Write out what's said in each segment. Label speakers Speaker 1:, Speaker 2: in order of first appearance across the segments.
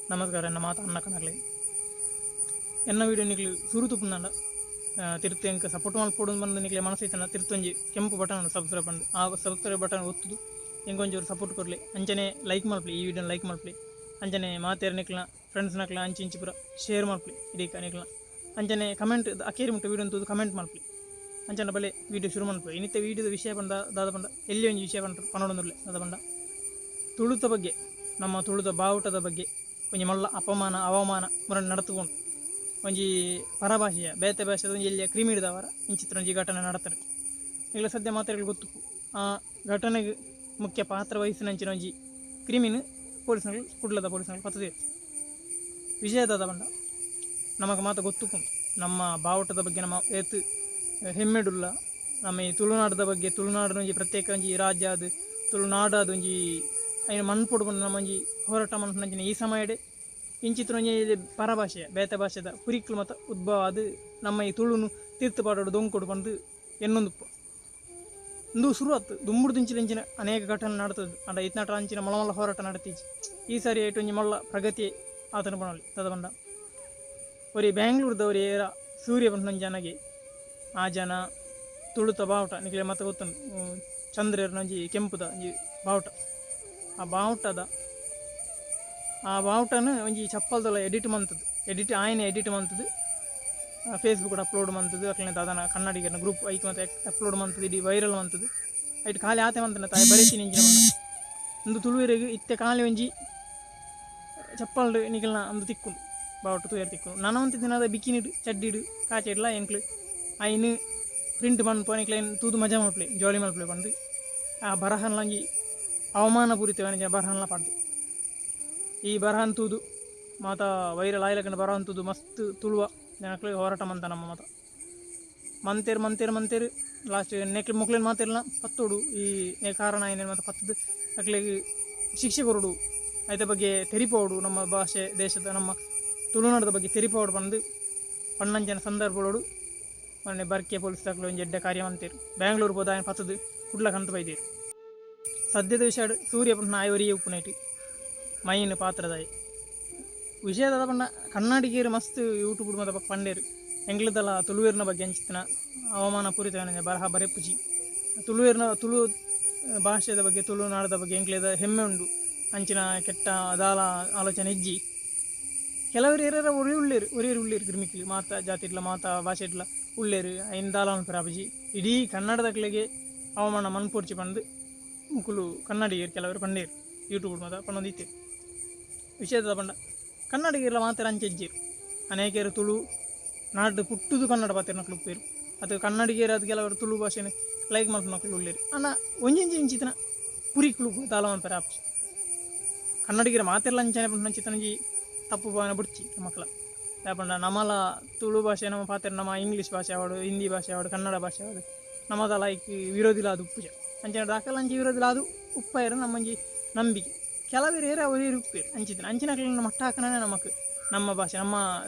Speaker 1: ನಮಸ್ಕಾರ ಎನ್ನ ಮಾತ ಅನ್ನ ಕಣಕ್ಲೆ ಎನ್ನ ವೀಡಿಯೋ ನಿಕ್ಲು ಸುರು ತುಪ್ಪುಂದಾಂಡ ತಿರ್ತು ಎಂಕ್ ಸಪೋರ್ಟ್ ಮಲ್ಪೊಡು ಪಂದ್ ನಿಕ್ಲೆ ಮನಸ್ಸು ತಿರ್ತೊಂಜಿ ಕೆಂಪು ಬಟನ್ ಸಬ್ಸ್ಕ್ರೈಬ್ ಪಂದ್ ಆ ಸಬ್ಸ್ಕ್ರೈಬ್ ಬಟನ್ ಒತ್ತುದು ಎಂಕೊಂಚೂರು ಸಪೋರ್ಟ್ ಕೊರ್ಲೆ ಅಂಚನೆ ಲೈಕ್ ಮಲ್ಪಲೆ ಈ ವಿಡಿಯೋನ ಲೈಕ್ ಮಲ್ಪಲೆ ಅಂಚನೆ ಮಾತೆರ್ ನಿಕ್ಲ್ನ ಫ್ರೆಂಡ್ಸ್ ನಕ್ಲ ಅಂಚಿ ಇಂಚಿ ಪೂರ ಶೇರ್ ಮಲ್ಪಲೆ ಇಡೀಕ ನಿಕ್ಲ್ನ ಅಂಚನೆ ಕಮೆಂಟ್ ಅಕೇರಿ ಮುಟ್ಟ ವೀಡಿಯೋ ತೂದು ಕಮೆಂಟ್ ಮಲ್ಪಲೆ ಅಂಚನೆ ಬಲೆ ವೀಡಿಯೋ ಶುರು ಮಲ್ಪಲೆ ಇನ್ನಿತ್ತೆ ವೀಡಿಯೋದ ವಿಷಯ ಪಂಡ ದಾದ ಪಂಡ ಎಲ್ಲಿ ಒಂಜಿ ವಿಷಯ ಪಂಡ ಪನೊಡೊಂದುಲ್ಲೆ ದಾದ ಪಂಡ ತುಳುತ ಬಗ್ಗೆ ನಮ್ಮ ತುಳುತ ಬಾವುಟದ ಬಗ್ಗೆ ಒಂಜಿ ಮಲ್ಲ ಅಪಮಾನ ಅವಮಾನ ಮುರಣ ನಡತುಕೊಂಡು ಒಂಜಿ ಪರಭಾಷೆಯ ಬೇತೆ ಭಾಷೆದ ಒಂಜಿ ಎಲ್ಲಿಯ ಕ್ರಿಮಿಡ್ದವರ ಇಂಚಿತ್ರ ಒಂಜಿ ಘಟನೆ ನಡತಾರೆ ಈಗ ಸದ್ಯ ಮಾತ್ರೆಗಳು ಗೊತ್ತು ಆ ಘಟನೆಗೆ ಮುಖ್ಯ ಪಾತ್ರ ವಹಿಸಿನಂಚಿನ ಒಂಜಿ ಕ್ರಿಮಿನ ಪೊಲೀಸ್ನಗಳು ಕುಡ್ಲದ ಪೊಲೀಸ್ನಗಳು ಪತ್ತದೆ ವಿಷಯದಾದ ಬಂಡ ನಮಗೆ ಮಾತ ಗೊತ್ತುಕೊಂಡು ನಮ್ಮ ಬಾವುಟದ ಬಗ್ಗೆ ನಮ್ಮ ಏತು ಹೆಮ್ಮೆಡುಲ್ಲ ನಮ್ಮ ಈ ತುಳುನಾಡದ ಬಗ್ಗೆ ತುಳುನಾಡಿನ ಒಂಜಿ ಪ್ರತ್ಯೇಕ ಒಂಜಿ ರಾಜ್ಯ ಅದು ತುಳುನಾಡು ಅದು ಒಂಜಿ ಐನ ಮನ್ಪೊಡು ಬಂದು ನಮ್ಮ ಒಂಜಿ ಹೋರಾಟ ಮನ್ಪುನಂಚಿನ ಈ ಸಮಯಡೆ ಇಂಚಿತ್ರ ಒಂಜಿ ಪರಭಾಷೆಯ ಬೇತೆ ಭಾಷೆದ ಪುರಿಕ್ಲು ಮತ್ತು ಉದ್ಭವ ಅದು ನಮ್ಮ ಈ ತುಳುನು ತೀರ್ಥ ಪಾಡೋಡು ದೊಂಕೊಡು ಬಂದು ಎನ್ನೊಂದುಪ್ಪ ಇಂದು ಶುರುವಾತು ದುಂಬುಡು ಅನೇಕ ಘಟನೆ ನಡ್ತದೆ ಅಂಡ ಇತ್ನಾಟ ಅಂಚಿನ ಮೊಳ ಮೊಳ ಹೋರಾಟ ನಡತೀಚಿ ಈ ಸಾರಿ ಏಟು ಒಂಜಿ ಮೊಳ್ಳ ಪ್ರಗತಿ ಆತನ ಪಣಲಿ ತದ ಬಂಡ ಒರಿ ಬ್ಯಾಂಗ್ಳೂರ್ದವ್ರು ಏರ ಸೂರ್ಯ ಬಂದ ಜನಗೆ ಆ ಜನ ತುಳುತ ಬಾವುಟ ನಿಕ್ಲೆ ಮತ್ತೆ ಗೊತ್ತುಂಟು ಚಂದ್ರನ ಒಂಜಿ ಕೆಂಪುದ ಒಂಜಿ ಬಾವುಟ ಆ ಬಾವುಟದ ಆ ಬಾವುಟನ ಒಂಜಿ ಚಪ್ಪಲ್ದಲ್ಲ ಎಡಿಟ್ ಮಂತದ್ದು ಎಡಿಟ್ ಆಯ್ನೆ ಎಡಿಟ್ ಮಂತದ್ದು ಫೇಸ್ಬುಕ್ ಅಪ್ಲೋಡ್ ಮಂತದ್ದು ಅಕ್ಲೆ ದಾದನ ಕನ್ನಡಿಗರನ ಗ್ರೂಪ್ ಐಕ್ ಮತ್ತೆ ಅಪ್ಲೋಡ್ ಮಂತದ್ದು ಇಡೀ ವೈರಲ್ ಮಂತದ್ದು ಐಟ್ ಖಾಲಿ ಆತೆ ಮಂತನ ತಾಯಿ ಬರೀತೀನಿ ಇಂಚಿನ ಮಂದ ಒಂದು ತುಳುವೆರೆಗ್ ಇತ್ತೆ ಖಾಲಿ ಒಂಜಿ ಚಪ್ಪಲ್ ನಿಕಲ್ನ ಅಂದು ತಿಕ್ಕುಂಡು ಬಾವುಟ ತೂಯರ್ ತಿಕ್ಕುಂಡು ನನವಂತ ದಿನದ ಬಿಕಿನಿಡು ಚಡ್ಡಿಡು ಕಾಚೆಡ್ಲ ಎಂಕ್ಲು ಐನು ಪ್ರಿಂಟ್ ಮನ್ಪು ನಿಕ್ಲೆ ತೂದು ಮಜಾ ಮಲ್ಪಲೆ ಜಾಲಿ ಮಲ್ಪಲೆ ಬಂದು ಆ ಬರಹನ್ಲ ಒಂಜಿ ಅವಮಾನ ಪೂರಿತವಾಯಿನ ಬರಹನ್ಲ ಪಾಡ್ದು ಈ ಬರಹನ್ ತೂದು ಮಾತ ವೈರಲ್ ಆಯ್ಲಕಂಡ ಬರಹನ್ ತೂದು ಮಸ್ತ್ ತುಳುವ ಜನಕ್ಲು ಹೋರಾಟ ಮಂತ ನಮ್ಮ ಮಾತ ಮಂತೇರು ಮಂತೇರು ಮಂತೇರು ಲಾಸ್ಟ್ ನೆಕ್ಲೆ ಮುಕ್ಲೇನ್ ಮಾತಿರ್ಲ ಪತ್ತೋಡು ಈ ಕಾರಣ ಏನೇನು ಮತ್ತು ಪತ್ತದ ಅಕ್ಲೆಗ್ ಶಿಕ್ಷೆ ಕೊರಡು ಐತ ಬಗ್ಗೆ ತೆರಿಪೋಡು ನಮ್ಮ ಭಾಷೆ ದೇಶದ ನಮ್ಮ ತುಳುನಾಡದ ಬಗ್ಗೆ ತೆರಿಪೋಡು ಬಂದು ಪಣ್ಣಂಜನ ಸಂದರ್ಭಗಳೋಡು ಮೊನ್ನೆ ಬರ್ಕೆ ಪೊಲೀಸ್ ದಾಖಲೆ ಒಂಜಿ ಎಡ್ಡೆ ಕಾರ್ಯ ಮಂತೇರು ಬ್ಯಾಂಗ್ಳೂರು ಹೋದ ఆయన ಪತ್ತದು ಕುಡ್ಲ ಕಂತ ಬೈದೇರು ಸದ್ಯದ ವಿಷಯ ಸೂರ್ಯ ಪಂಡ ಆಯವರಿಯೇ ಉಪ್ಪುನೈಟ್ ಮೈನ್ ಪಾತ್ರದಾಯಿ ವಿಷಯದ ಪಂಡ ಕನ್ನಡಿಗರು ಮಸ್ತ್ ಯೂಟ್ಯೂಬ್ ಮತ್ತೆ ಪಂಡೇರು ಎಂಗ್ಲದಲ್ಲ ತುಳುವೇರಿನ ಬಗ್ಗೆ ಅಂಚಿತ್ತಿನ ಅವಮಾನ ಪೂರಿತ ಬರಹ ಬರೆಪುಜಿ ತುಳುವೇರಿನ ತುಳು ಭಾಷೆದ ಬಗ್ಗೆ ತುಳುನಾಡದ ಬಗ್ಗೆ ಎಂಕ್ಲೇದ ಹೆಮ್ಮೆ ಉಂಡು ಅಂಚಿನ ಕೆಟ್ಟ ದಾಲ ಆಲೋಚನೆ ಇಜ್ಜಿ ಕೆಲವರು ಏರಾರ ಒರಿ ಉಳ್ಳೇರು ಒರಿಯರು ಉಳ್ಳೇರು ಕ್ರಿಮಿಕ್ಲು ಮಾತಾ ಜಾತಿ ಇಡ್ಲ ಮಾತಾ ಭಾಷೆ ಇಡ್ಲ ಉಳ್ಳೇರು ಐನ್ ದಾಲ ಅನ್ಪರಾಪುಜಿ ಇಡೀ ಕನ್ನಡದಕ್ಲೆಗೆ ಅವಮಾನ ಮನ್ಪೊಡ್ಚಿ ಪಂದು ಮುಕುಲು ಕನ್ನಡಿಗರು ಕೆಲವರು ಪಂಡೇರು ಯೂಟ್ಯೂಬ್ ಮಾತ ಪನ್ನೊಂದಿತ್ತೇರು ವಿಷಯದ ಪಂಡ ಕನ್ನಡಿಗರ್ಲ ಮಾತ್ರ ಅಂಚೆಜ್ಜೇರು ಅನೇಕರು ತುಳು ನಾಡು ಪುಟ್ಟುದು ಕನ್ನಡ ಪಾತೆರ್ನಕ್ಲು ಉಪ್ಪೇರು ಅದು ಕನ್ನಡಿಗರು ಅದು ಕೆಲವರು ತುಳು ಭಾಷೆನ ಲೈಕ್ ಮಲ್ಪುನಕ್ಲು ಉಳ್ಳೇರು ಅಣ್ಣ ಒಂಜಿಂಚಿ ಇಂಚಿತನ ಪುರಿಕ್ಲು ದಾಲ ಮನ್ಪೆರೆ ಆಪುಜಿ ಕನ್ನಡಿಗರ ಮಾತೆರ್ಲ ಅಂಚನೆ ಪಂಚಿತನಂಜಿ ತಪ್ಪು ಭಾವನೆ ಬುಡ್ಚಿ ಮಕ್ಕಳ ಯಾಪಂಡ ನಮ್ಮಲ ತುಳು ಭಾಷೆ ನಮ್ಮ ಪಾತೆರ್ ನಮ್ಮ ಇಂಗ್ಲೀಷ್ ಭಾಷೆ ಆವಡು ಹಿಂದಿ ಭಾಷೆ ಆವಡು ಕನ್ನಡ ಭಾಷೆ ಆವಡು ನಮ್ಮದ ಲೈಕ್ ವಿರೋಧಿಲ ಅದು ಉಪ್ಪುಜ ಅಂಚನೆ ದಾಖಲ ಅಂಚಿ ವಿರೋಧಿಲ ಅದು ಉಪ್ಪಾಯರು ನಮ್ಮಂಜಿ ನಂಬಿಕೆ ಕೆಲವರು ಏರ ಒರಿಯರು ಉಪ್ಪೇರು ಅಂಚಿತನ ಅಂಚಿನಕ್ಲೆನ ಮಟ್ಟ ಹಾಕನೇ ನಮಕ್ ನಮ್ಮ ಭಾಷೆ ನಮ್ಮ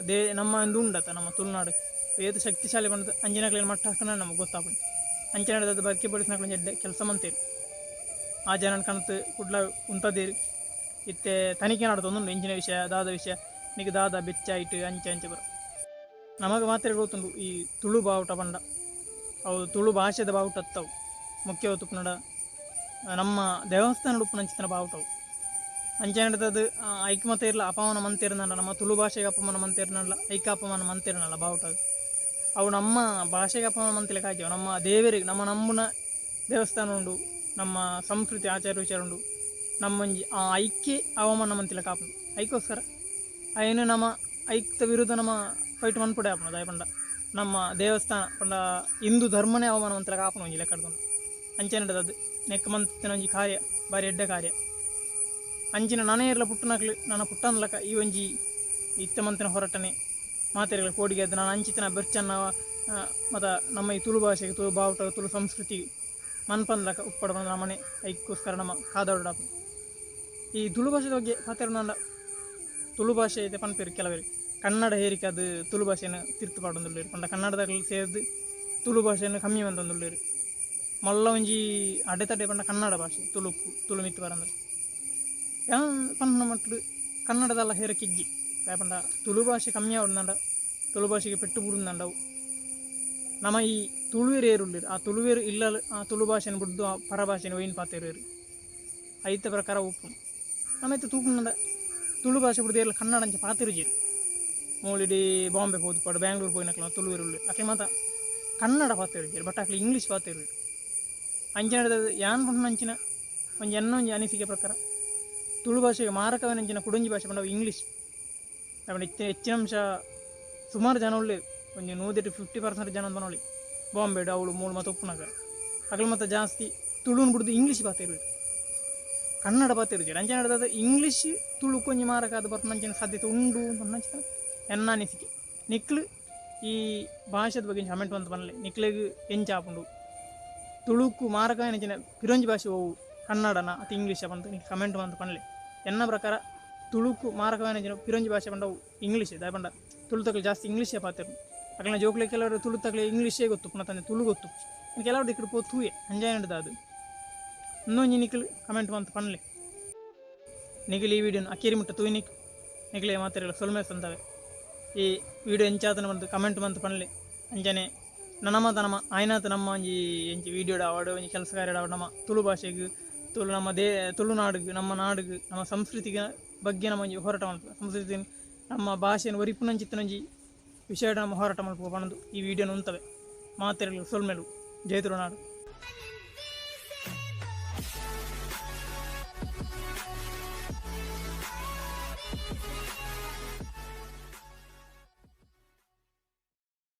Speaker 1: ನಮ್ಮ ಒಂದು ಉಂಡತ ನಮ್ಮ ತುಳುನಾಡು ಏತು ಶಕ್ತಿಶಾಲಿ ಬಂದದ್ದು ಅಂಚಿನಕ್ಲೆನ ಮಟ್ಟ ಹಾಕನೇ ನಮಗೆ ಗೊತ್ತಾಪುಂಡು ಅಂಚಿನ ಬಗ್ಗೆ ಪೊಲೀಸ್ನಕ್ಲೆ ಎಡ್ಡೆ ಕೆಲಸ ಮಂತೇರು ಆ ಜನನ ಕಣತ್ ಕುಡ್ಲ ಉಂತದೇರು ಇತ್ತೆ ತನಿಖೆ ನಡತೊಂದುಂಡು ಇಂಚಿನ ವಿಷಯ ದಾದ ವಿಷಯ ನಿಕ್ ದಾದ ಬೆಚ್ಚಾಯಿಟ್ ಅಂಚೆ ಅಂಚೆ ಬರ ನಮಗೆ ಮಾತ್ರ ಗೊತ್ತುಂಡು ಈ ತುಳು ಬಾವುಟ ಪಂಡ ಅವು ತುಳು ಭಾಷೆದ ಬಾವುಟ ಅತ್ತವು ಮುಖ್ಯ ತುಪ್ಪುನಡ ನಮ್ಮ ದೇವಸ್ಥಾನ ಉಪ್ಪುನಂಚಿತನ ಬಾವುಟವು ಅಂಚೆ ನಡತದು ಐಕಮತ ಇರಲ ಅಪಮಾನ ಮಂತಿರ್ನಲ್ಲ ನಮ್ಮ ತುಳು ಭಾಷೆಗೆ ಅಪಮಾನ ಮಂತಿರ್ನಲ್ಲ ಐಕ ಅಪಮಾನ ಮಂತಿರ್ನಲ್ಲ ಬಾವುಟ ಅವು ನಮ್ಮ ಭಾಷೆಗೆ ಅಪಮಾನ ಮಂತಿಲ್ಲ ಕಾಯ್ತೇವೆ ನಮ್ಮ ದೇವರಿಗೆ ನಮ್ಮ ನಂಬುನ ದೇವಸ್ಥಾನ ಉಂಡು ನಮ್ಮ ಸಂಸ್ಕೃತಿ ಆಚಾರ ವಿಚಾರ ಉಂಡು ನಮ್ಮೊಂಜಿ ಆ ಐಕ್ಯ ಅವಮಾನ ಮಂತಿಲ್ಲ ಕಾಪುಂಡು ಐಕೋಸ್ಕರ ಐನು ನಮ್ಮ ಐಕ್ತ ವಿರುದ್ಧ ನಮ್ಮ ಫೈಟ್ ಮನ್ಪುಡೆ ಆಪುಂಡು ದಾಯ ಪಂಡ ನಮ್ಮ ದೇವಸ್ಥಾನ ಪಂಡ ಹಿಂದೂ ಧರ್ಮನೇ ಅವಮಾನ ಮಂತಿಲ್ಲ ಕಾಪುಂಡು ಒಂಜಿ ಲೆಕ್ಕ ಅಂಚೆ ನಡದದ್ದು ನೆಕ್ ಮಂತಿನ ಒಂಜಿ ಕಾರ್ಯ ಬಾರಿ ಎಡ್ಡೆ ಕಾರ್ಯ ಅಂಚಿನ ನಾನೇ ಇರಲ ಪುಟ್ಟನಕ್ಲು ನನ್ನ ಪುಟ್ಟನ್ಲಕ ಈ ಒಂಜಿ ಇತ್ತ ಮಂತಿನ ಹೊರಟನೆ ಮಾತೆರೆಗಳ ಕೋಡಿಗೆ ಅದು ನಾನು ಅಂಚಿತನ ಬೆರ್ಚನ್ನ ಮತ ನಮ್ಮ ಈ ತುಳು ಭಾಷೆಗೆ ತುಳು ಬಾವುಟ ತುಳು ಸಂಸ್ಕೃತಿ ಮನ್ಪನ್ಲಕ ಉಪ್ಪಡ ಬಂದ ನಮ್ಮನೆ ಐಕ್ಕೋಸ್ಕರ ನಮ್ಮ ಕಾದಾಡ ಈ ತುಳು ಭಾಷೆದ ಬಗ್ಗೆ ಪಾತೆರ್ನಂಡ ತುಳು ಭಾಷೆ ಇದೆ ಪನ್ಪೇರು ಕೆಲವರು ಕನ್ನಡ ಹೇರಿಕೆ ಅದು ತುಳು ಭಾಷೆನ ತಿರ್ತು ಪಾಡೊಂದುಲ್ಲೆರ್ ಪಂಡ ಕನ್ನಡದಾಗಲು ಸೇರ್ದು ತುಳು ಭಾಷೆಯನ್ನು ಕಮ್ಮಿ ಮಂತೊಂದುಲ್ಲೆರ್ ಮಲ್ಲ ಒಂಜಿ ಅಡೆತಡೆ ಪಂಡ ಕನ್ನಡ ಭಾಷೆ ತುಳುಕ್ಕು ತುಳು ಮಿತ್ತು ಬರಂದ್ರೆ ಯಾನ್ ಪನ್ಪುನ ಮಟ್ಟ್ ಕನ್ನಡದಲ್ಲ ಹೇರಕಿಜ್ಜಿ ದಾಯೆಪಂಡ ತುಳು ಭಾಷೆ ಕಮ್ಮಿ ಆವೊಂದುಂಡ ತುಳು ಭಾಷೆಗೆ ಪೆಟ್ಟು ಬೂರುಂದಂಡವು ನಮ ಈ ತುಳುವೆರ್ ಏರುಲ್ಲೆರ್ ಆ ತುಳುವೆರ್ ಇಲ್ಲಲ್ ಆ ತುಳು ಭಾಷೆನ್ ಬುಡ್ದು ಆ ಪರಭಾಷೆನ್ ಒಯಿನ್ ಪಾತೆರುವೆರ್ ಐತ ಪ್ರಕಾರ ಉಪ್ಪುಂಡು ನಮ ಇತ್ತೆ ತೂಪುನಂಡ ತುಳು ಭಾಷೆ ಬುಡ್ದು ಏರ್ಲ ಕನ್ನಡ ಅಂಚ ಪಾತೆರುಜೆರ್ ಮೂಲಿಡೀ ಬಾಂಬೆ ಪೋದು ಬ್ಯಾಂಗ್ಳೂರ್ ಪೋಯಿನಕ್ಲ ತುಳುವೆರ್ ಉಲ್ಲೆರ್ ಅಕ್ಲ್ ಮಾತ ಕನ್ನಡ ಪಾತೆರುಜೆರ್ ಬಟ್ ಅಕ್ಲ್ ಇಂಗ್ಲೀಷ್ ಪಾತೆರುವೆರ್ ಅಂಚನೆ ಯಾನ್ ಪನ್ಪುನಂಚಿನ ಒಂಜಿ ಎನ್ನ ಒಂಜಿ ಅನಿಸಿಕೆ ಪ್ರಕಾರ ತುಳು ಭಾಷೆಗೆ ಮಾರಕವಾಯಿನಂಚಿನ ಕುಡೊಂಜಿ ಭಾಷೆ ಪಂಡ ಅವು ಇಂಗ್ಲೀಷ್ ದಾಯೆ ಇತ್ತೆ ಹೆಚ್ಚಿನ ಅಂಶ ಸುಮಾರು ಜನ ಉಲ್ಲೆರ್ ಒಂಜಿ ನೂದೆಟ್ 50% ಜನ ಪನೊಲಿ ಬಾಂಬೆಡ್ ಅವಳು ಮೂಲು ಮಾತ ಉಪ್ಪುನಗ ಅಕಲ್ ಮಾತ ಜಾಸ್ತಿ ತುಳುನು ಬುಡ್ದು ಇಂಗ್ಲೀಷ್ ಪಾತೆರುವೆರ್ ಕನ್ನಡ ಪಾತೆರುಜೆರ್ ಅಂಚನೆ ದಾದ ಇಂಗ್ಲೀಷ್ ತುಳುಕು ಒಂಜಿ ಮಾರಕ ಆದ್ ಬರ್ಪುನಂಚಿನ ಸಾಧ್ಯತೆ ಉಂಡು ಪನ್ಪುನಂಚಿನ ಎನ್ನ ಅನಿಸಿಕೆ ನಿಕ್ಲು ಈ ಭಾಷೆದ ಬಗ್ಗೆ ಕಮೆಂಟ್ ಮಂತ್ ಪನ್ಲೆ ನಿಕ್ಲೆಗ್ ಎಂಚ ಆಪುಂಡು ತುಳುಕು ಮಾರಕ ಪಿರೊಂಜಿ ಭಾಷೆ ಒವು ಕನ್ನಡನ ಅತ್ತ ಇಂಗ್ಲೀಷ ಪಂದ್ ನಿಕ್ಲು ಕಮೆಂಟ್ ಮಂತ್ ಪನ್ಲೆ ಎನ್ನ ಪ್ರಕಾರ ತುಳುಕು ಮಾರಕವಾಯಿನ ಪಿರೊಂಜಿ ಭಾಷೆ ಪಂಡ ಅವು ಇಂಗ್ಲೀಷ್ ದಾಯೆ ಪಂಡ ತುಳುತಕ್ಲು ಜಾಸ್ತಿ ಇಂಗ್ಲೀಷೇ ಪಾತೆರು ಅಕಲ್ನ ಜೋಕ್ಲೆಗ್ ಕೆಲವರು ತುಳುತಕ್ಲೆ ಇಂಗ್ಲೀಷೇ ಗೊತ್ತು ಪುನಃ ತುಳು ಗೊತ್ತು ಕೆಲವರು ದಿಕ್ಕಡ್ ಪೋ ತೂಯೆ ಅಂಜಾಯಂಡ್ ದಾದು ಇನ್ನೊಂಜಿ ನಿಕ್ಲು ಕಮೆಂಟ್ ಮಂತ್ ಪನ್ಲೆ ನಿಕ್ಲು ಈ ವಿಡಿಯೋನ ಅಕೇರಿ ಮುಟ್ಟ ತೂಯಿನಿಕ್ ನಿಕ್ಲೆ ಮಾತೆರೆಗ್ಲ ಸೊಲ್ಮೆ ಸಂದಾವೆ ಈ ವಿಡಿಯೋ ಎಂಚಾತನ ಪಂದ್ ಕಮೆಂಟ್ ಮಂತ್ ಪನ್ಲೆ ಅಂಚನೆ ನನಮ ತನಮ ಆಯ್ನಾತ್ ನಮ್ಮ ಒಂಜಿ ಎಂಚಿ ವಿಡಿಯೋಡ್ ಆವಡ್ ಒಂಜಿ ಕೆಲಸ ಕಾರ್ಯಡ್ ಆವಡ್ ನಮ್ಮ ತುಳು ಭಾಷೆಗ್ ತುಳು ನಮ್ಮ they ತುಳುನಾಡುಗ್ ನಮ್ಮ ನಾಡುಗ್ ನಮ್ಮ ಸಂಸ್ಕೃತಿಗೆ ಬಗ್ಗೆ ನಮ್ಮ ಒಂಜಿ ಹೋರಾಟ ಮಲ್ಪುವ ಸಂಸ್ಕೃತಿ ನಮ್ಮ ಭಾಷೆನ್ ಒರಿಪುನಂಚಿತ್ತಿನ ಒಂಜಿ ವಿಷಯಡ್ ನಮ್ಮ ಹೋರಾಟ ಮಲ್ಪುವ ಪನೊಂದು ಈ ವಿಡಿಯೋನ ಉಂತವೆ ಮಾತೆರೆಗ್ಲ ಸೊಲ್ಮೆಲು ಜೈ ತುಳುನಾಡು.